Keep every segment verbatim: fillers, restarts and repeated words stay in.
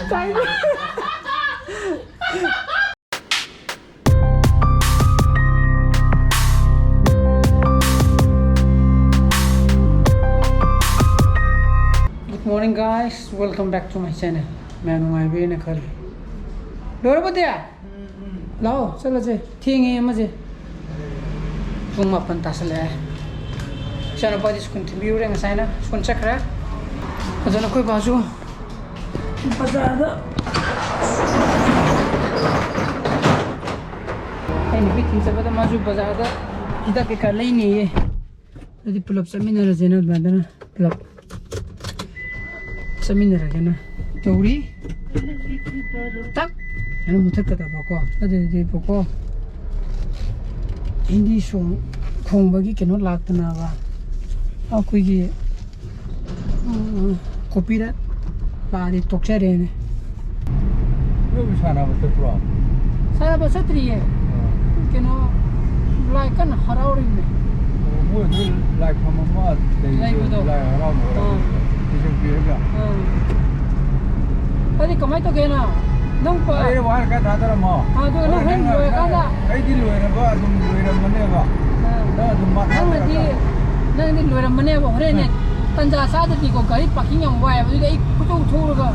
Good morning, guys. Welcome back to my channel. ꯃꯌꯥꯝ ꯅꯨꯡꯉꯥꯏꯕꯤꯔꯦꯅ ꯈꯜꯂꯤ꯫ ꯂꯣꯏꯔꯕꯣ, ꯗꯤ? ꯂꯥꯛꯑꯣ, ꯆꯠꯂꯁꯦ꯫ ꯊꯦꯡꯉꯦ ꯑꯃꯁꯦ꯫ ꯄꯨꯡ ꯃꯥꯄꯟ ꯇꯥꯁꯜꯂꯛꯑꯦ꯫ ꯏꯆꯥꯅꯨꯄꯥꯗꯤ ꯁ꯭ꯀꯨꯜ ꯊꯤꯟꯕꯤꯔꯨꯔꯦ ꯉꯁꯥꯏꯅ꯫ ꯁ꯭ꯀꯨꯜ ꯆꯠꯈ꯭ꯔꯦ꯫ ꯑꯗꯨꯅ ꯑꯩꯈꯣꯏ ꯕꯥꯁꯨ ꯕꯖꯥꯔꯗ, ꯑꯩ ꯅꯨꯄꯤ ꯊꯤꯟ ꯆꯠꯄꯗ ꯃꯥꯁꯨ ꯕꯖꯥꯔꯗ ꯍꯤꯗꯥꯛ ꯀꯩꯀꯥ ꯂꯩꯅꯤꯌꯦ꯫ ꯑꯗꯨꯗꯤ ꯄꯨꯂꯞ ꯆꯠꯃꯤꯟꯅꯔꯁꯦꯅ ꯑꯗꯨꯃꯥꯏꯅ ꯄꯨꯂꯞ ꯆꯠꯃꯤꯟꯅꯔꯒꯦꯅ ꯇꯧꯔꯤ꯫ ꯇꯛ ꯍꯥꯏꯅ ꯃꯨꯊꯠꯀꯗꯕꯀꯣ꯫ ꯑꯗꯨꯗꯤꯕꯀꯣ, ꯍꯤꯟꯗꯤ ꯁꯣꯡ ꯈꯣꯡꯕꯒꯤ ꯀꯩꯅꯣ ꯂꯥꯛꯇꯅꯕ ꯑꯩꯈꯣꯏꯒꯤ, ꯎꯝ, ꯀꯣꯄꯤꯔꯥꯏꯠ ꯂꯥꯛꯑꯗꯤ ꯇꯣꯛꯆꯔꯦꯅꯦ꯫ ꯅꯣꯏꯕꯨ ꯁꯥꯟꯅꯕ ꯆꯠꯄ꯭ꯔꯣ? ꯁꯥꯟꯅꯕ ꯆꯠꯇ꯭ꯔꯤꯌꯦ꯫ ꯑꯥ꯫ ꯀꯩꯅꯣ, ꯂꯥꯏ ꯀꯟꯅ ꯍꯔꯥꯎꯔꯤꯕꯅꯦ꯫ ꯑꯣ, ꯃꯣꯏ ꯑꯗꯨ ꯂꯥꯏꯐꯝ ꯑꯃ ꯂꯩꯕꯗꯣ, ꯂꯩꯕꯗꯣ꯫ ꯂꯥꯏ ꯍꯔꯥꯎꯕ ꯑꯥ꯫ ꯇꯤꯀꯦꯠ ꯄꯤꯔꯒ꯫ ꯑꯥ꯫ ꯑꯗꯨꯗꯤ ꯀꯃꯥꯏꯅ ꯇꯧꯒꯦꯅ? ꯅꯪ ꯄ-, ꯑꯩ ꯋꯥ ꯈꯔ ꯊꯥꯗꯔꯝꯃꯣ꯫ ꯑꯥ, ꯑꯗꯨꯒ ꯅꯪ ꯑꯗꯨꯒ ꯍꯣꯔꯦꯟ ꯅꯪ ꯂꯣꯏꯔꯀꯥꯟꯗ ꯑꯩꯗꯤ ꯂꯣꯏꯔꯕ ꯑꯗꯨꯝ ꯂꯣꯏꯔꯝꯃꯅꯦꯕ꯫ ꯑꯥ꯫ ꯅꯪ ꯑꯗꯨꯝ ꯃꯥ ꯅꯪꯅꯗꯤ, ꯊꯥꯗꯔꯒ꯫ ꯅꯪꯗꯤ ꯂꯣꯏꯔꯝꯃꯅꯦꯕ꯫ ꯍꯣꯔꯦꯟꯅꯦ, ꯑꯥ꯫ ꯇꯟꯖꯥ ꯆꯥꯗꯗꯤꯀꯣ, ꯒꯥꯔꯤ ꯄꯥꯔꯀꯤꯡ ꯌꯥꯝ ꯋꯥꯏꯑꯦꯕ꯫ ꯑꯗꯨꯗꯤ ꯑꯩ ꯈꯨꯆꯧ ꯊꯧꯔꯒ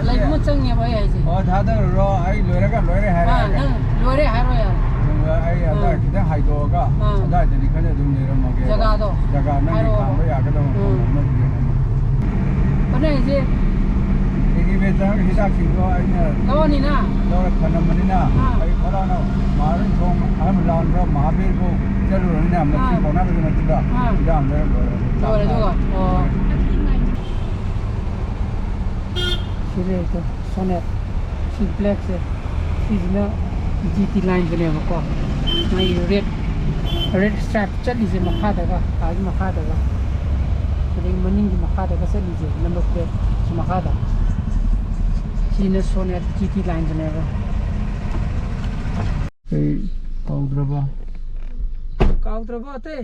ꯂꯩꯕ ꯑꯃ ꯆꯪꯉꯦꯕ ꯑꯩ ꯍꯥꯏꯁꯦ꯫ ꯑꯣ, ꯊꯥꯗꯔꯨꯔꯣ, ꯑꯩ ꯂꯣꯏꯔꯒ ꯂꯣꯏꯔꯦ ꯑꯥ, ꯍꯥꯏꯔꯛꯑꯒꯦ꯫ ꯅꯪ ꯂꯣꯏꯔꯦ ꯍꯥꯏꯔꯣ ꯌꯥꯔꯦ꯫ ꯑꯗꯨꯒ ꯑꯩ ꯑꯗꯥꯏ ꯑꯥ꯫ ꯈꯤꯇꯪ ꯍꯥꯏꯗꯣꯛꯑꯒ ꯑꯥ꯫ ꯑꯗꯥꯏꯗꯅꯤ ꯈꯔ ꯑꯗꯨꯝ ꯂꯩꯔꯝꯃꯒꯦ꯫ ꯖꯒꯥꯗꯣ ꯑꯗꯥꯏꯗꯅꯤ ꯈꯔ ꯑꯗꯨꯝ ꯂꯩꯔꯝꯃꯒꯦ꯫ ꯖꯒꯥꯗꯣ ꯑꯗꯥꯏꯗꯅꯤ ꯈꯔ ꯑꯗꯨꯝ ꯂꯩꯔꯝꯃꯒꯦ꯫ ꯖꯒꯥ ꯅꯪꯒꯤ ꯍꯥꯏꯔꯛꯑꯣ꯫ ꯊꯥꯡꯕ ꯌꯥꯒꯗꯕ ꯃꯐꯝ ꯑꯥ꯫ ꯑꯃ ꯌꯦꯡꯉꯝꯃꯣ꯫ ꯑꯗꯨꯅ ꯑꯩꯁꯦ ꯑꯦꯒ꯭ꯔꯤꯃꯦꯟ ꯆꯪꯉꯒ ꯍꯤꯗꯥꯛꯁꯤꯡꯗꯣ ꯑꯩꯅ ꯂꯧꯔꯅꯤꯅ꯫ ꯂꯧꯔ ꯊꯅꯝꯕꯅꯤꯅ ꯑꯥ꯫ ꯑꯩ ꯐꯠ ꯂꯥꯎꯅ ꯃꯍꯥꯖꯣꯟ ꯊꯣꯡ ꯑꯍꯥꯟꯕ ꯂꯥꯟꯕ ꯃꯍꯥꯕꯤꯔꯕꯨ ꯆꯠꯂꯨꯔꯅꯤꯅ ꯃꯁꯤ ꯑꯥ꯫ ꯀꯣꯟꯅꯕꯒꯤ ꯃꯇꯨꯡꯗ ꯑꯥ꯫ ꯍꯤꯗꯥꯛ ꯑꯃ ꯂꯩꯔ ꯂꯣꯏꯔꯦ꯫ ꯂꯣꯏꯔꯦ ꯑꯗꯨꯒ? ꯑꯣ꯫ ꯁꯤ ꯂꯩꯔꯦ, ꯁꯣꯅꯦꯠ꯫ ꯁꯤ ꯕ꯭ꯂꯦꯛꯁꯦ, ꯁꯤꯁꯤꯅ ꯖꯤ ꯇꯤ ꯂꯥꯏꯟꯗꯨꯅꯦꯕꯀꯣ꯫ ꯃꯥꯒꯤ ꯔꯦꯠ, ꯔꯦꯠ ꯁ꯭ꯇ꯭ꯔꯥꯏꯞ ꯆꯠꯂꯤꯁꯦ ꯃꯈꯥꯗꯒ, ꯑꯥꯒꯤ ꯃꯈꯥꯗꯒ꯫ ꯑꯗꯒꯤ ꯃꯅꯤꯡꯒꯤ ꯃꯈꯥꯗꯒ ꯆꯠꯂꯤꯁꯦ, ꯅꯝꯕꯔ ꯄ꯭ꯂꯦꯠꯁꯤ ꯃꯈꯥꯗ꯫ ꯁꯤꯅ ꯁꯣꯅꯦꯠ ꯖꯤ ꯇꯤ ꯂꯥꯏꯟꯗꯨꯅꯦꯕ꯫ ꯑꯩ ꯀꯥꯎꯗ꯭ꯔꯕ? ꯀꯥꯎꯗ꯭ꯔꯕ ꯑꯇꯩ?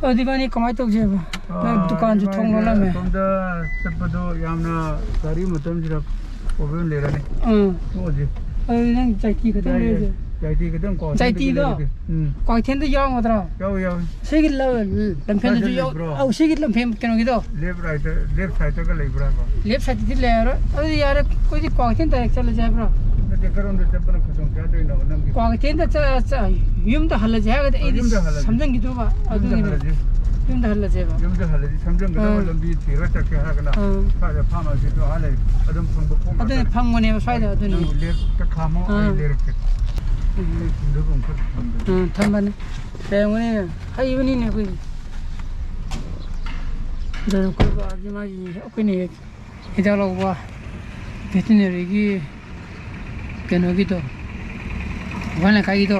ꯑꯗꯨꯗꯤ ꯏꯕꯥꯅꯤ ꯀꯃꯥꯏꯅ ꯇꯧꯁꯦꯕ? ꯅꯪ ꯑꯥ, ꯗꯨꯀꯥꯟꯁꯨ ꯊꯣꯡ ꯏꯕꯥꯅꯤꯁꯦ ꯂꯣꯜꯂꯝꯃꯦ꯫ ꯑꯁꯣꯝꯗ ꯆꯠꯄꯗꯣ ꯌꯥꯝꯅ ꯒꯥꯔꯤ ꯃꯇꯝꯁꯤꯗ problem ꯂꯩꯔꯅꯤ꯫ ꯑꯥ꯫ ꯇꯣꯛꯑꯁꯤ꯫ ꯑꯗꯨꯗꯤ ꯅꯪ ꯆꯥꯏꯇꯤ ꯈꯛꯇꯪ ꯌꯥꯏꯌꯦ, ꯂꯩꯔꯁꯦ꯫ ꯆꯥꯏꯇꯤ ꯈꯛꯇꯪ ꯀꯣ, ꯆꯥꯏꯇꯤꯗꯣ? ꯂꯩꯔꯒꯦ꯫ ꯎꯝ꯫ ꯀ꯭ꯋꯥꯀꯩꯊꯦꯜꯗ ꯌꯥꯎꯔꯝꯒꯗ꯭ꯔꯣ? ꯌꯥꯎꯋꯦ, ꯌꯥꯎꯋꯦ꯫ ꯁꯤꯒꯤ ꯂ-, ꯂꯝꯐꯦꯜꯗꯁꯨ ꯁ꯭ꯋꯥꯏꯗ ꯌꯥꯎ-, ꯂꯩꯕ꯭ꯔꯣ? ꯑꯧ, ꯁꯤꯒꯤ ꯂꯝꯐꯦꯜ ꯀꯩꯅꯣꯒꯤꯗꯣ? Left right, left sideꯇꯒ ꯂꯩꯕ꯭ꯔꯥꯕ? Left sideꯇꯗꯤ ꯂꯩꯔꯔꯣꯏ꯫ ꯑꯗꯨꯗꯤ ꯌꯥꯔꯦ, ꯑꯩꯈꯣꯏꯗꯤ ꯀ꯭ꯋꯥꯀꯩꯊꯦꯜ direct ꯆꯠꯂꯁꯦ ꯍꯥꯏꯕ꯭ꯔꯣ? ꯅꯠꯇꯦ, ꯀꯔꯣꯝꯗ ꯆꯠꯄꯅ ꯈꯨꯗꯣꯡ ꯆꯥꯗꯣꯏꯅꯣ ꯅꯪꯒꯤ? ꯀ꯭ꯋꯥꯀꯩꯊꯦꯜꯗ ꯆ-, ꯆ-, ꯌꯨꯝꯗ ꯍꯜꯂꯁꯦ ꯍꯥꯏꯔꯒꯗꯤ ꯑ, ꯑꯩꯗꯤ ꯌꯨꯝꯗ ꯍꯜꯂꯁꯤ꯫ ꯁꯝꯖꯟꯈꯤꯗꯧꯕ꯫ ꯌꯨꯝꯗ ꯑꯗꯨꯒꯤꯅꯦ꯫ ꯍꯜꯂꯁꯤ꯫ ꯌꯨꯝꯗ ꯍꯜꯂꯁꯦꯕ꯫ ꯌꯨꯝꯗ ꯍꯜꯂꯁꯤ, ꯁꯝꯖꯟꯒꯗꯕ ꯑꯥ꯫ ꯂꯝꯕꯤ ꯊꯤꯔ ꯆꯠꯀꯦ ꯍꯥꯏꯔꯒꯅ ꯑꯥ꯫ ꯁ꯭ꯋꯥꯏꯗ pharmacyꯗꯣ ꯑꯥ ꯂꯩ, ꯑꯗꯨꯝ ꯐꯪꯕ ꯈꯣꯡꯅ ꯑꯗꯨꯅꯦ ꯆꯠꯂꯦ꯫ ꯐꯪꯕꯅꯦꯕ ꯁ꯭ꯋꯥꯏꯗ, ꯑꯗꯨꯅꯦ꯫ ꯅꯪ leftꯇ ꯈꯥꯝꯃꯣ, ꯑꯩ ꯑꯥ꯫ ꯂꯩꯔꯛꯀꯦ꯫ ꯎꯝ꯫ ꯑꯩ ꯁꯤꯡꯗꯨꯕꯨ ꯑꯃꯨꯛꯈꯛ ꯊꯝꯒꯦ꯫ ꯎꯝ, ꯊꯝꯕꯅꯦ꯫ ꯂꯩꯔꯝꯒꯅꯤ, ꯍꯩꯕꯅꯤꯅꯦ ꯑꯩꯈꯣꯏꯗꯤ꯫ ꯑꯗꯨꯅ ꯑꯩꯈꯣꯏ ꯕꯥꯒꯤ ꯃꯥꯒꯤ ꯑꯩꯈꯣꯏꯅ ꯍꯦꯛ ꯍꯤꯗꯥꯛ ꯂꯧꯕ veterinaryꯒꯤ ꯀꯩꯅꯣꯒꯤꯗꯣ, ꯏꯝꯐꯥꯜ ꯂꯩꯀꯥꯏꯒꯤꯗꯣ,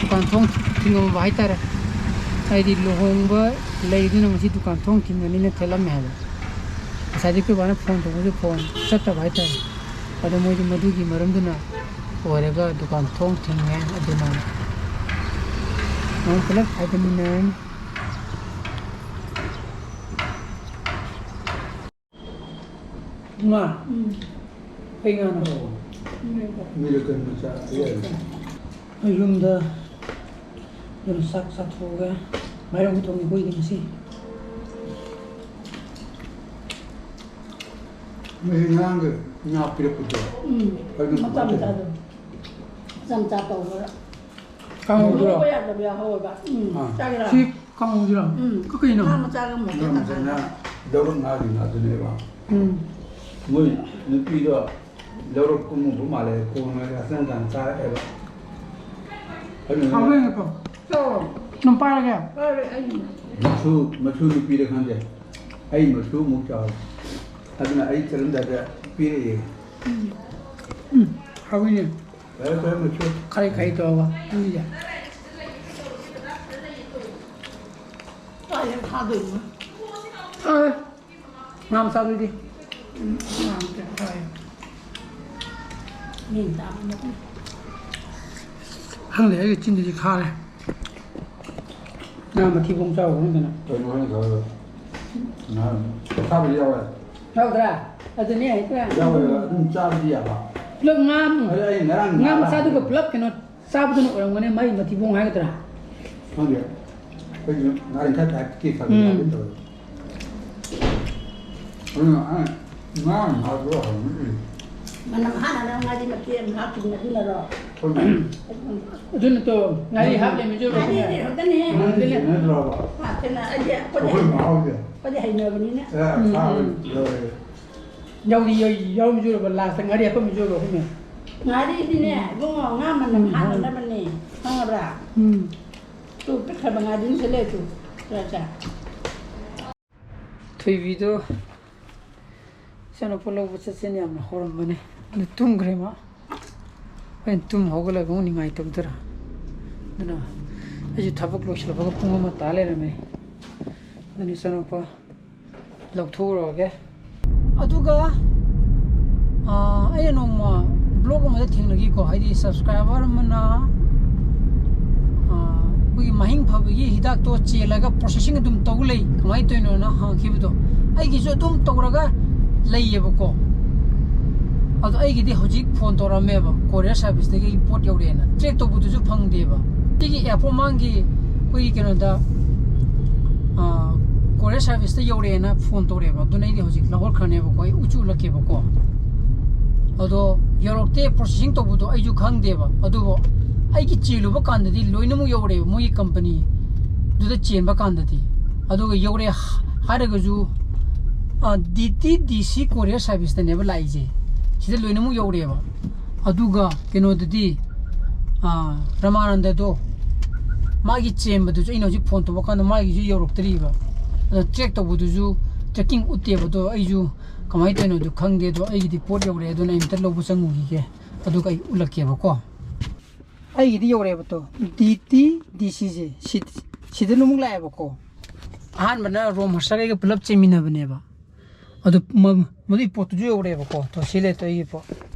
ꯗꯨꯀꯥꯟ ꯊꯣꯡ ꯊꯤꯡꯉꯝꯕ ꯍꯥꯏꯇꯥꯔꯦ꯫ ꯍꯥꯏꯗꯤ ꯂꯨꯍꯣꯡꯕ ꯂꯩꯗꯨꯅ ꯉꯁꯤ ꯗꯨꯀꯥꯟ ꯊꯣꯡ ꯊꯤꯡꯒꯅꯤꯅ ꯊꯦꯠꯂꯝꯃꯦ ꯍꯥꯏꯕ꯫ ꯉꯁꯥꯏꯗꯤ ꯑꯩꯈꯣꯏ ꯕꯥꯅ phone ꯇꯧꯕꯁꯨ phone ꯆꯠꯇꯕ ꯍꯥꯏꯇꯥꯔꯦ꯫ ꯑꯗꯣ ꯃꯣꯏꯗꯤ ꯃꯗꯨꯒꯤ ꯃꯔꯝꯗꯨꯅ ꯑꯣꯏꯔꯒ ꯗꯨꯀꯥꯟ ꯊꯣꯡ ꯊꯤꯡꯉꯦ꯫ ꯑꯗꯨꯅ ꯅꯣꯡ ꯄꯨꯂꯞ ꯍꯥꯏꯕꯅꯤꯅ꯫ ꯉꯥ? ꯎꯝ꯫ ꯀꯩ ꯉꯥꯅꯣ? ꯃꯤꯔꯀꯟ ꯃꯆꯥ ꯑꯌꯥꯏꯕ꯫ ꯑꯩ ꯌꯨꯝꯗ ꯑꯗꯨꯝ ꯆꯥꯛ ꯆꯥꯊꯣꯛꯑꯒ ꯃꯥꯏꯔꯦꯟ ꯊꯣꯡꯉꯦ ꯑꯩꯈꯣꯏꯗꯤ ꯉꯁꯤ꯫ ꯃꯁꯤ ꯉꯔꯥꯡꯒꯤ ꯉꯥ ꯄꯤꯔꯛꯄꯗꯣ? ꯎꯝ꯫ ꯑꯗꯨ ꯃꯆꯥ ꯀꯃꯥꯏ ꯇꯧꯔꯤꯅꯣ? ꯃꯆꯥꯗꯣ꯫ ꯃꯆꯥ ꯃꯆꯥ ꯇꯧꯔꯒ꯫ ꯀꯥꯡꯍꯧꯗꯨꯔꯣ? ꯉꯧꯕ ꯌꯥꯗꯕ ꯌꯥꯎꯍꯧꯋꯦꯕ꯫ ꯎꯝ꯫ ꯑꯥ꯫ ꯆꯥꯒꯦꯔꯥ? ꯁꯤ ꯀꯥꯡꯍꯧꯁꯤꯔꯣ? ꯎꯝ꯫ ꯀ-, ꯀꯩꯅꯣ? ꯉꯥ ꯃꯆꯥꯒ ꯃꯣꯔꯣꯛ ꯉꯥ ꯃꯆꯥꯅ ꯇꯪꯈꯥꯏꯒ꯫ ꯂꯧꯔꯛ ꯉꯥꯒꯤ ꯉꯥꯗꯨꯅꯦꯕ꯫ ꯎꯝ꯫ ꯃꯣꯏ ꯅꯨꯄꯤꯗꯣ ꯂꯧꯔꯛ ꯀꯨꯝꯃꯨꯕ ꯃꯥꯜꯂꯦ, ꯀꯣꯟꯅ ꯑꯆꯪꯀꯥꯟꯗ ꯆꯥꯔꯛꯑꯦꯕ꯫ ꯑꯗꯨꯅ ꯍꯥꯎꯕ꯭ꯔꯥ ꯌꯦꯡꯉꯨꯀꯣ꯫ ꯆꯥꯎ꯫ ꯑꯗꯨꯝ ꯄꯥꯏꯔꯒꯦ? ꯄꯥꯏꯔꯦ ꯑꯩ꯫ ꯃꯁꯨ, ꯃꯁꯨ ꯅꯨꯄꯤꯔ ꯈꯪꯗꯦ꯫ ꯑꯩ ꯃꯁꯨ ꯑꯃꯨꯛ ꯆꯥꯎꯔꯦ꯫ ꯑꯗꯨꯅ ꯑꯩ ꯆꯠꯂꯝꯗꯥꯏꯗ ꯄꯤꯔꯛꯑꯦ꯫ ꯎꯝ꯫ ꯎꯝ, ꯍꯥꯎꯋꯤꯅꯦ꯫ ꯐꯔꯦ, ꯐꯔꯦ, ꯃꯁꯨ꯫ ꯈꯥꯔꯤ ꯈꯥꯔꯤ ꯇꯧꯔꯒ ꯎꯝ꯫ ꯀꯥꯏꯗ ꯊꯥꯗꯣꯏꯅꯣ? ꯑ, ꯉꯥ ꯃꯆꯥꯗꯨꯗꯤ꯫ ꯎꯝ, ꯉꯥ ꯃꯆꯥ ꯊꯥꯏ꯫ ꯃꯤꯅ ꯆꯥꯕ ꯅꯠꯇꯦ꯫ ꯈꯪꯗꯦ, ꯑꯩꯒꯤ ꯆꯤꯟꯗꯗꯤ ꯈꯥꯔꯦ꯫ ꯉꯥ ꯃꯊꯤꯕꯣꯡ ꯆꯥꯎꯕ ꯈꯪꯗꯅ꯫ ꯀꯩꯅꯣ ꯍꯥꯏꯅ ꯈꯜꯂꯣ꯫ ꯉꯥ ꯑꯁꯥꯕꯗꯤ ꯌꯥꯎꯋꯦ꯫ ꯌꯥꯎꯗ꯭ꯔꯥ? ꯑꯗꯨꯅꯦ ꯍꯦꯛꯇ ꯌꯥꯎꯋꯦꯕ, ꯑꯗꯨꯝ ꯆꯥꯕꯗꯤ ꯌꯥꯕ꯫ ꯄꯨꯂꯞ ꯉꯥ ꯑꯃ, ꯑꯗꯨ ꯑꯩ ꯉꯔꯥꯡ ꯉꯥ ꯉꯥ ꯃꯆꯥꯗꯨꯒ ꯂꯥꯛꯄꯗꯣ꯫ ꯄꯨꯂꯞ ꯀꯩꯅꯣ ꯆꯥꯕꯗꯨꯅ ꯑꯣꯏꯔꯝꯒꯅꯤ, ꯃꯥꯏ ꯃꯊꯤꯕꯣꯡ ꯍꯥꯏꯒꯗ꯭ꯔꯥ? ꯈꯪꯗꯦ꯫ ꯑꯩꯁꯨ ꯉꯥꯔꯤ ꯈꯔ ꯊꯥꯛꯀꯦ ꯈꯜꯂꯤ, ꯎꯝ꯫ ꯌꯥꯒꯦ ꯇꯧꯋꯦ꯫ ꯑꯗꯨꯅ ꯑꯩ ꯉꯥ ꯑꯃ ꯍꯥꯞꯄꯒ ꯍꯪꯉꯛꯏꯅꯦ꯫ ꯃꯅꯝ ꯍꯥꯠꯅꯅꯕ ꯉꯥꯔꯤ ꯃꯇꯦꯛ ꯑꯃ ꯍꯥꯞꯈꯤꯕꯅꯦ, ꯑꯗꯨꯅꯔꯣ? ꯍꯣꯏꯅꯦ꯫ ꯑꯗꯨꯅ ꯇꯣ, ꯉꯥꯔꯤ ꯍꯥꯞꯂꯦ, ꯃꯤꯁꯨ ꯉꯥꯔꯤꯗꯤ ꯈꯛꯇꯅꯦ꯫ ꯉꯥꯔꯤꯗꯤ ꯅꯠꯇ꯭ꯔꯣꯕ? ꯍꯥꯞꯇꯅ ꯑꯩꯗꯤ ꯑꯩꯈꯣꯏꯗꯤ ꯑꯩꯈꯣꯏ ꯍꯩꯅ-, ꯃꯍꯥꯎꯁꯦ꯫ ꯑꯩꯈꯣꯏꯗꯤ ꯍꯩꯅꯕꯅꯤꯅ꯫ ꯑꯦ, ꯎꯝ, ꯁꯥꯕ ꯎꯝ꯫ ꯂꯣꯏꯔꯦ꯫ ꯌꯥꯎꯗꯤ ꯌꯥꯎ-, ꯌꯥꯎꯔꯝꯁꯨ ꯌꯥꯎꯔꯕ, ꯂꯥꯁꯇ ꯉꯥꯔꯤ ꯍꯥꯞꯄꯝꯁꯨ ꯌꯥꯎꯔꯕ ꯑꯩꯈꯣꯏꯅ꯫ ꯉꯥꯔꯤꯗꯤꯅꯦ, ꯏꯕꯨꯡꯉꯣ, ꯉꯥ ꯃꯅꯝ ꯎꯝ, ꯍꯥꯠꯅꯅꯕꯅꯦ, ꯈꯪꯉꯕ꯭ꯔꯥ? ꯎꯝ꯫ ꯇꯨ ꯄꯤꯛꯈ꯭ꯔꯕ ꯉꯥꯔꯤꯁꯦ ꯂꯩ ꯇꯨ, ꯆꯥ, ꯆꯥ꯫ ꯊꯣꯏꯕꯤꯗꯣ ꯏꯆꯥꯅꯨꯄꯥ ꯂꯧꯕ ꯆꯠꯁꯦꯅ ꯌꯥꯝꯅ ꯍꯧꯔꯝꯕꯅꯦ, ꯑꯗꯨ ꯇꯨꯝꯈ꯭ꯔꯦ ꯃꯥ꯫ ꯍꯣꯔꯦꯟ ꯇꯨꯝ ꯍꯧꯒꯠꯂꯒ ꯑꯃꯨꯛ ꯅꯤꯡꯉꯥꯏ ꯇꯧꯗꯣꯏꯔꯥ? ꯑꯗꯨꯅ ꯑꯩꯁꯨ ꯊꯕꯛ ꯂꯣꯏꯁꯤꯜꯂꯛꯄꯒ ꯄꯨꯡ ꯑꯃ ꯇꯥ ꯂꯩꯔꯝꯃꯦ꯫ ꯑꯗꯨꯅ ꯏꯆꯥꯅꯨꯄꯥ ꯂꯧꯊꯣꯛꯎꯔꯒꯦ꯫ ꯑꯗꯨꯒ, ꯑꯥ, ꯑꯩꯅ ꯅꯣꯡꯃ blog ꯑꯃꯗ ꯊꯦꯡꯅꯈꯤꯀꯣ, ꯍꯥꯏꯗꯤ subscriber ꯑꯃꯅ, ꯑꯥ, ꯑꯩꯈꯣꯏꯒꯤ ꯃꯍꯤꯡ ꯐꯕꯒꯤ ꯍꯤꯗꯥꯛꯇꯣ ꯆꯦꯜꯂꯒ processing ꯑꯗꯨꯝ ꯇꯧ ꯂꯩ, ꯀꯃꯥꯏꯅ ꯇꯧꯔꯤꯅꯣꯅ ꯍꯪꯉꯛꯈꯤꯕꯗꯣ꯫ ꯑꯩꯒꯤꯁꯨ ꯑꯗꯨꯝ ꯇꯧꯔꯒ ꯂꯩꯌꯦꯕꯀꯣ꯫ ꯑꯗꯣ ꯑꯩꯒꯤꯗꯤ ꯍꯧꯖꯤꯛ phone ꯇꯧꯔꯛꯑꯝꯃꯦꯕ, courier serviceꯇꯒꯤ ꯑꯩ ꯄꯣꯠ ꯌꯧꯔꯛꯑꯦꯅ꯫ Track ꯇꯧꯕꯗꯨꯁꯨ ꯐꯪꯗꯦꯕ꯫ ꯁꯤꯒꯤ app ꯃꯃꯥꯡꯒꯤ ꯑꯩꯈꯣꯏꯒꯤ ꯀꯩꯅꯣꯗ, ꯑꯥ, courier serviceꯇ ꯌꯧꯔꯛꯑꯦꯅ phone ꯇꯧꯔꯛꯑꯦꯕ꯫ ꯑꯗꯨꯅ ꯑꯩꯗꯤ ꯍꯧꯖꯤꯛ ꯂꯧꯈꯠꯈ꯭ꯔꯅꯦꯕꯀꯣ, ꯑꯩ ꯎꯠꯁꯨ ꯎꯠꯂꯛꯀꯦꯕꯀꯣ꯫ ꯑꯗꯣ ꯌꯧꯔꯛꯇꯦ, processing ꯇꯧꯕꯗꯣ ꯑꯩꯁꯨ ꯈꯪꯗꯦꯕ꯫ ꯑꯗꯨꯕꯨ ꯑꯩꯒꯤ ꯆꯦꯜꯂꯨꯕ ꯀꯥꯟꯗꯗꯤ ꯂꯣꯏꯅꯃꯛ ꯌꯧꯔꯛꯑꯦꯕ, ꯃꯣꯏꯒꯤ companyꯗꯨꯗ ꯆꯦꯟꯕ ꯀꯥꯟꯗꯗꯤ꯫ ꯑꯗꯨꯒ ꯌꯧꯔꯛꯑꯦ ꯍꯥꯏꯔꯒꯁꯨ, ꯑꯥ, DTDC courier serviceꯇꯅꯦꯕ ꯂꯥꯛꯏꯁꯦ꯫ ꯁꯤꯗ ꯂꯣꯏꯅꯃꯛ ꯌꯧꯔꯛꯑꯦꯕ꯫ ꯑꯗꯨꯒ ꯀꯩꯅꯣꯗꯗꯤ, ꯑꯥ, ꯔꯃꯥꯅꯟꯗꯗꯣ, ꯃꯥꯒꯤ ꯆꯦꯟꯕꯗꯨꯁꯨ ꯑꯩꯅ ꯍꯧꯖꯤꯛ phone ꯇꯧꯕ ꯀꯥꯟꯗ ꯃꯥꯒꯤꯁꯨ ꯌꯧꯔꯛꯇ꯭ꯔꯤꯕ꯫ ꯑꯗꯣ track ꯇꯧꯕꯗꯨꯁꯨ tracking ꯎꯠꯇꯦꯕ꯫ ꯑꯗꯣ ꯑꯩꯁꯨ ꯀꯃꯥꯏꯅ ꯇꯧꯔꯤꯅꯣꯗꯣ ꯈꯪꯗꯦ꯫ ꯑꯗꯣ ꯑꯩꯒꯤꯗꯤ ꯄꯣꯠ ꯌꯧꯔꯛꯑꯦ, ꯑꯗꯨꯅ ꯑꯩ ꯑꯝꯇ ꯂꯧꯕ ꯆꯪꯉꯨꯈꯤꯒꯦ, ꯑꯗꯨꯒ ꯑꯩ ꯎꯠꯂꯛꯀꯦꯕꯀꯣ꯫ ꯑꯩꯒꯤꯗꯤ ꯌꯧꯔꯛꯑꯦꯕ ꯇꯣ, DTDCꯁꯦ, ꯁꯤ-, ꯁꯤꯗ ꯑꯃꯨꯛ ꯂꯥꯛꯑꯦꯕꯀꯣ꯫ ꯑꯍꯥꯟꯕꯅ ꯔꯣꯝ ꯍꯔꯁꯒ ꯑꯩꯒ ꯄꯨꯂꯞ ꯆꯦꯟꯃꯤꯟꯅꯕꯅꯦꯕ꯫ ꯑꯗꯨ ꯃ-, ꯃꯗꯨꯒꯤ ꯄꯣꯠꯇꯨꯁꯨ ꯌꯧꯔꯛꯑꯦꯕꯀꯣ꯫ ꯇꯣ, ꯁꯤ ꯂꯩ ꯇꯣ, ꯑꯩꯒꯤ ꯄꯣꯠ꯫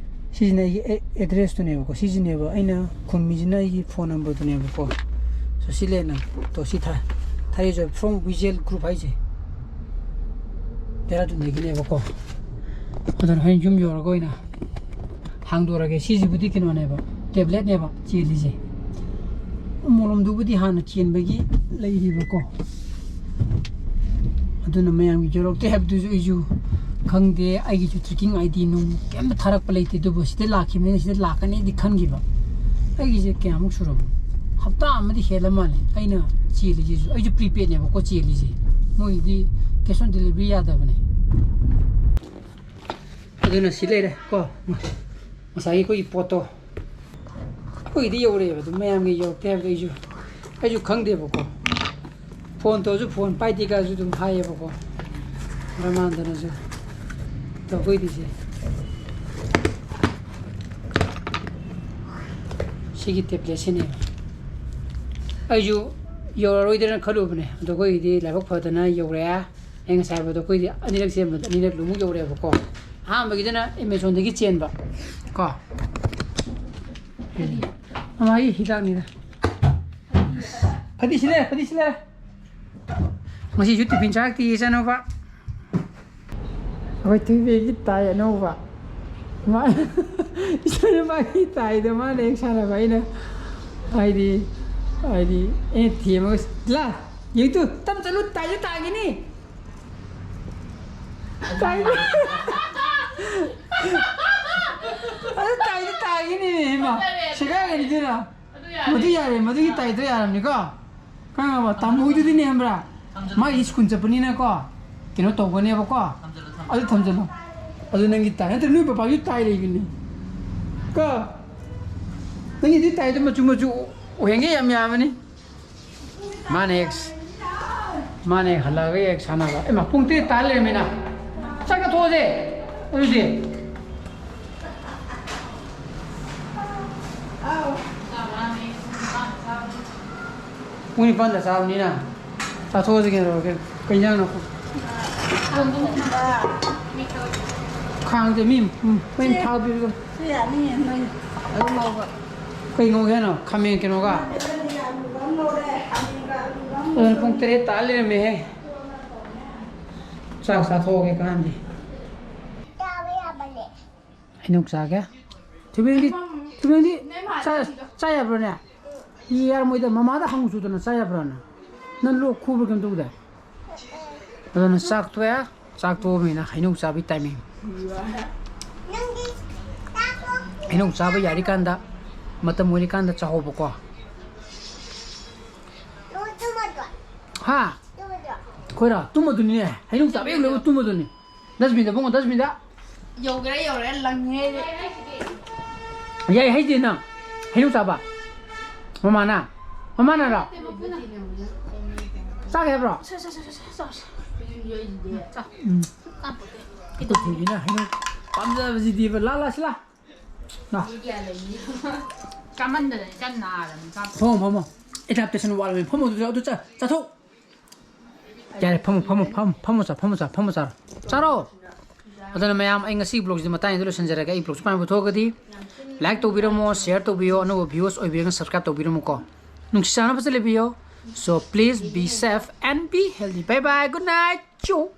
ꯁꯤꯁꯤꯅ ꯑꯩꯒꯤ ꯑꯦ-, addressꯇꯨꯅꯦꯕꯀꯣ꯫ ꯁꯤꯁꯤꯅꯦꯕ ꯑꯩꯅ ꯈꯨꯝꯃꯤꯁꯤꯅ ꯑꯩꯒꯤ phone numberꯗꯨꯅꯦꯕꯀꯣ꯫ ꯁꯣꯁꯤꯂꯦꯟꯅ ꯇꯣꯁꯤ ꯊꯥ ꯊꯥꯔꯤꯁꯦ from Visual Group ꯍꯥꯏꯁꯦ ꯗꯦꯔꯥꯗꯨꯟꯗꯒꯤꯅꯦꯕꯀꯣ꯫ ꯑꯗꯨꯅ ꯍꯣꯔꯦꯟ ꯌꯨꯝ ꯌꯧꯔꯒ ꯑꯣꯏꯅ ꯍꯥꯡꯗꯣꯔꯒꯦ꯫ ꯁꯤꯁꯤꯕꯨꯗꯤ ꯀꯩꯅꯣꯅꯦꯕ, ꯇꯦꯕ꯭ꯂꯦꯠꯅꯦꯕ ꯆꯦꯜꯂꯤꯁꯦ꯫ ꯃꯣꯂꯣꯝꯗꯨꯕꯨꯗꯤ ꯍꯥꯟꯅ ꯆꯦꯟꯕꯒꯤ ꯂꯩꯔꯤꯕꯀꯣ꯫ ꯑꯗꯨꯅ ꯃꯌꯥꯝꯒꯤ ꯌꯧꯔꯛꯇꯦ ꯍꯥꯏꯕꯗꯨꯁꯨ ꯑꯩꯁꯨ ꯈꯪꯗꯦ꯫ ꯑꯩꯒꯤꯁꯨ tracking I D ꯅꯨꯡ ꯀꯩꯝꯇ ꯊꯥꯔꯛꯄ ꯂꯩꯇꯦ꯫ ꯑꯗꯨꯕꯨ ꯁꯤꯗ ꯂꯥꯛꯈꯤꯕꯅꯤꯅ ꯁꯤꯗ ꯂꯥꯛꯀꯅꯤꯗꯤ ꯈꯟꯈꯤꯕ꯫ ꯑꯩꯒꯤꯁꯦ ꯀꯌꯥꯃꯨꯛ ꯁꯨꯔꯕꯅꯣ? ꯍꯞꯇꯥ ꯑꯃꯗꯤ ꯍꯦꯜꯂ ꯃꯥꯜꯂꯦ ꯑꯩꯅ ꯆꯦꯜꯂꯤꯁꯤꯁꯨ꯫ ꯑꯩꯁꯨ prepaidꯅꯦꯕꯀꯣ ꯆꯦꯜꯂꯤꯁꯦ꯫ ꯃꯣꯏꯒꯤꯗꯤ cash on delivery ꯌꯥꯗꯕꯅꯦ꯫ ꯑꯗꯨꯅ ꯁꯤ ꯂꯩꯔꯦ ꯀꯣ꯫ ꯉꯁꯥꯏꯒꯤ ꯑꯩꯈꯣꯏꯒꯤ ꯄꯣꯠꯇꯣ ꯑꯩꯈꯣꯏꯒꯤꯗꯤ ꯌꯧꯔꯛꯑꯦꯕ꯫ ꯑꯗꯨꯝ ꯃꯌꯥꯝꯒꯤ ꯌꯧꯔꯛꯇꯦ ꯍꯥꯏꯕꯗꯣ ꯑꯩꯁꯨ ꯑꯩꯁꯨ ꯈꯪꯗꯦꯕꯀꯣ꯫ ꯐꯣꯟ ꯇꯧꯔꯁꯨ ꯐꯣꯟ ꯄꯥꯏꯗꯦ ꯀꯥꯏꯁꯨ ꯑꯗꯨꯝ ꯍꯥꯏꯌꯦꯕꯀꯣ꯫ ꯃꯔꯝ ꯃꯥꯟꯗꯅꯁꯨ꯫ ꯑꯗꯣ ꯑꯩꯈꯣꯏꯗꯤ ꯁꯦ ꯁꯤꯒꯤ ꯇꯦꯕ꯭ꯂꯦꯠꯁꯤꯅꯦꯕ꯫ ꯑꯩꯁꯨ ꯌꯧꯔꯔꯣꯏꯗ꯭ꯔꯅ ꯈꯜꯂꯨꯕꯅꯦ꯫ ꯑꯗꯣ ꯑꯩꯈꯣꯏꯒꯤꯗꯤ ꯂꯥꯏꯕꯛ ꯐꯗꯅ ꯌꯧꯔꯛꯑꯦ꯫ ꯑꯩ ꯉꯁꯥꯏ ꯍꯥꯏꯕꯗꯣ ꯑꯩꯈꯣꯏꯗꯤ ꯑꯅꯤꯔꯛ ꯆꯦꯟꯕꯗ ꯑꯅꯤꯔꯛ ꯂꯣꯏꯃꯛ ꯌꯧꯔꯛꯑꯦꯕꯀꯣ꯫ ꯑꯍꯥꯟꯕꯒꯤꯗꯨꯅ Amazonꯗꯒꯤ ꯆꯦꯟꯕ ꯀꯣ꯫ ꯃꯥꯒꯤ ꯍꯤꯗꯥꯛꯅꯤꯗ꯫ ꯐꯗꯤ ꯁꯤ ꯂꯩꯔꯦ, ꯐꯗꯤ ꯁꯤ ꯂꯩꯔꯦ꯫ ꯉꯁꯤꯁꯨ tiffin ꯆꯥꯔꯛꯇꯦ ꯏꯆꯥꯅꯨꯄꯥ꯫ ꯑꯩꯈꯣꯏ ꯊꯣꯏꯕꯤꯒꯤ ꯇꯥꯏ ꯑꯅꯧꯕ꯫ ꯃꯥ ꯏꯆꯥꯅꯨꯄꯥꯒꯤ ꯇꯥꯏꯗꯣ ꯃꯥꯅ ꯍꯦꯛ ꯁꯥꯟꯅꯕ ꯑꯩꯅ ꯍꯥꯏꯗꯤ, ꯍꯥꯏꯗꯤ ꯑꯩꯅ ꯊꯦꯝꯃꯒ, "ꯂꯥ, ꯌꯦꯡꯇꯨ, ꯇꯞ ꯆꯠꯂꯨ, ꯇꯥꯏꯗꯣ ꯇꯥꯈꯤꯅꯤ꯫ ꯇꯥꯏꯗꯣ, ꯑꯗꯨ ꯇꯥꯏꯗꯣ ꯇꯥꯈꯤꯅꯤ, ꯏꯃꯥ꯫ ꯁꯦꯒꯥꯏꯒꯅꯤꯗꯅ꯫ ꯃꯗꯨ ꯌꯥꯔꯦ, ꯃꯗꯨꯒꯤ ꯇꯥꯏꯗꯣ ꯌꯥꯔꯝꯅꯤꯀꯣ?" ꯈꯪꯉꯕ? ꯇꯥꯃꯣ ꯍꯣꯏꯗꯨꯗꯤꯅꯦ ꯈꯪꯕ꯭ꯔꯥ? ꯃꯥꯒꯤ ꯁ꯭ꯀꯨꯜ ꯆꯠꯄꯅꯤꯅꯀꯣ, ꯀꯩꯅꯣ ꯇꯧꯒꯅꯦꯕꯀꯣ꯫ ꯑꯗꯨ ꯊꯝꯖꯜꯂꯣ꯫ ꯑꯗꯨ ꯅꯪꯒꯤ ꯇꯥꯏ ꯅꯠꯇ꯭ꯔ ꯅꯣꯏ ꯄꯄꯥꯒꯤ ꯇꯥꯏ ꯂꯩꯕꯅꯤ ꯀꯣ꯫ ꯅꯪꯒꯤꯗꯤ ꯇꯥꯏꯗꯣ ꯃꯆꯨ ꯃꯆꯨ ꯑꯣꯏꯍꯟꯒꯦ ꯌꯥꯝ ꯌꯥꯕꯅꯤ꯫ ꯃꯥꯅ ꯍꯦꯛ, ꯃꯥꯅ ꯍꯦꯛ ꯍꯜꯂꯛꯑꯒ ꯍꯦꯛ ꯁꯥꯟꯅꯕ꯫ ꯑꯦ ꯃꯥ, ꯄꯨꯡ ꯇꯔꯦꯠ ꯇꯥ ꯂꯩꯔꯝꯃꯦꯅ꯫ ꯆꯥꯛ ꯆꯥꯊꯣꯛꯑꯁꯦ ꯑꯗꯨꯗꯤ꯫ ꯄꯨꯡ ꯅꯤꯄꯥꯟꯗ ꯆꯥꯕꯅꯤꯅ ꯆꯥꯊꯣꯛꯑꯁꯤ ꯀꯩꯗꯧꯔꯒꯦ? ꯀꯩ ꯏꯟꯖꯥꯡꯅꯣ? ꯈꯥꯡꯁꯦ ꯃꯤ, ꯎꯝ, ꯃꯩ ꯊꯥꯕꯤꯔꯒ꯫ ꯁꯤ ꯌꯥꯅꯤꯌꯦ, ꯅꯣꯏ ꯑꯗꯨꯝ ꯂꯧꯕ꯫ ꯀꯩ ꯉꯧꯒꯦ ꯍꯥꯏꯅꯣ? ꯈꯥꯃꯦꯟ ꯀꯩꯅꯣꯒ? ꯑꯗꯨꯅ ꯄꯨꯡ ꯇꯔꯦꯠ ꯇꯥ ꯂꯩꯔꯝꯃꯦꯍꯦ꯫ ꯆꯥꯛ ꯆꯥꯊꯣꯛꯑꯒꯦ ꯀꯥꯟꯗꯤ꯫ ꯍꯩꯅꯧ ꯆꯥꯒꯦ꯫ ꯊꯣꯏꯕꯦꯟꯗꯤ, ꯊꯣꯏꯕꯦꯟꯗꯤ ꯆꯥ, ꯆꯥ ꯌꯥꯕ꯭ꯔꯥꯅꯦ? ꯏ ꯌꯥꯔꯝꯃꯣꯏꯗ, ꯃꯃꯥꯗ ꯍꯪꯉꯨ ꯆꯣꯗꯅ, ꯆꯥ ꯌꯥꯕ꯭ꯔꯥꯅ? ꯅꯪ ꯂꯣꯛ ꯈꯨꯕ꯭ꯔꯥ ꯀꯩꯝ ꯇꯧꯗꯦ? ꯑꯗꯨꯅ ꯆꯥꯛ ꯇꯣꯛꯑꯦ꯫ ꯆꯥꯛ ꯇꯣꯛꯑꯕꯅꯤꯅ ꯍꯩꯅꯧ ꯆꯥꯕꯒꯤ ꯇꯥꯏꯃꯤꯡ꯫ ꯍꯩꯅꯧ ꯆꯥꯕ ꯌꯥꯔꯤꯀꯥꯟꯗ, ꯃꯇꯝ ꯑꯣꯏꯔꯤꯀꯥꯟꯗ ꯆꯥꯍꯧꯕꯀꯣ꯫ ꯍꯥ? ꯑꯩꯈꯣꯏꯔꯣ? ꯇꯨꯝꯃꯗꯨꯅꯤꯅꯦ꯫ ꯍꯩꯅꯧ ꯆꯥꯕ ꯍꯦꯛ ꯂꯣꯏꯕ ꯇꯨꯝꯃꯗꯨꯅꯤ꯫ ꯗꯁꯕꯤꯟꯗ ꯐꯝꯃꯣ, ꯗꯁꯕꯤꯟꯗ꯫ ꯌꯧꯒꯦꯔꯥ ꯌꯧꯔꯦ, ꯂꯪꯉꯦ꯫ ꯌꯥꯏ ꯍꯩꯗꯤ ꯅꯪ꯫ ꯍꯩꯅꯧ ꯆꯥꯕ꯫ ꯃꯃꯥꯅ? ꯃꯃꯥꯅꯔꯣ? ꯆꯥꯒꯦ ꯍꯥꯏꯕ꯭ꯔꯣ? ꯎꯝ꯫ ꯑꯩꯈꯣꯏ ꯊꯣꯏꯕꯤꯅ ꯍꯩꯅꯧ ꯄꯥꯝꯖꯕꯁꯤꯗꯤꯕ꯫ ꯂꯥ, ꯂꯥ, ꯁꯤ ꯂꯥ꯫ ꯂꯥ꯫ ꯆꯥꯃꯟꯗꯅ ꯏꯆꯟ ꯅꯥꯔꯕꯅꯤ ꯆꯥꯛ꯫ ꯐꯝꯃꯣ, ꯐꯝꯃꯣ꯫ Adaptation ꯋꯥꯠꯂꯕꯅꯤ꯫ ꯐꯝꯃꯣ, ꯑꯗꯨ ꯆꯥ-, ꯑꯗꯨ ꯆꯥ-, ꯆꯥꯊꯣꯛ꯫ ꯌꯥꯔꯦ, ꯐꯝꯃꯣ, ꯐꯝꯃꯣ, ꯐꯝ-, ꯐꯝꯃꯣ ꯆꯥ-, ꯐꯝꯃꯣ ꯆꯥꯔꯣ꯫ ꯆꯥꯔꯣ꯫ ꯑꯗꯨꯅ ꯃꯌꯥꯝ, ꯑꯩ ꯉꯁꯤꯒꯤ vlogꯁꯤꯗꯤ ꯃꯇꯥꯡꯁꯤꯗ ꯂꯣꯏꯁꯤꯟꯖꯔꯒꯦ꯫ ꯑꯩ vlogꯁꯤ ꯄꯥꯏꯕ ꯊꯣꯛꯑꯒꯗꯤ like ꯇꯧꯕꯤꯔꯝꯃꯣ, share ꯇꯧꯕꯤꯌꯣ, ꯑꯅꯧꯕ viewers ꯑꯣꯏꯕꯤꯔꯒꯅ subscribe ꯇꯧꯕꯤꯔꯝꯃꯣꯀꯣ꯫ ꯅꯨꯡꯁꯤ ꯆꯥꯟꯅꯕꯁꯦ ꯂꯩꯕꯤꯌꯣ꯫ So please be safe and be healthy. Bye bye. Good night. ꯆꯨ꯫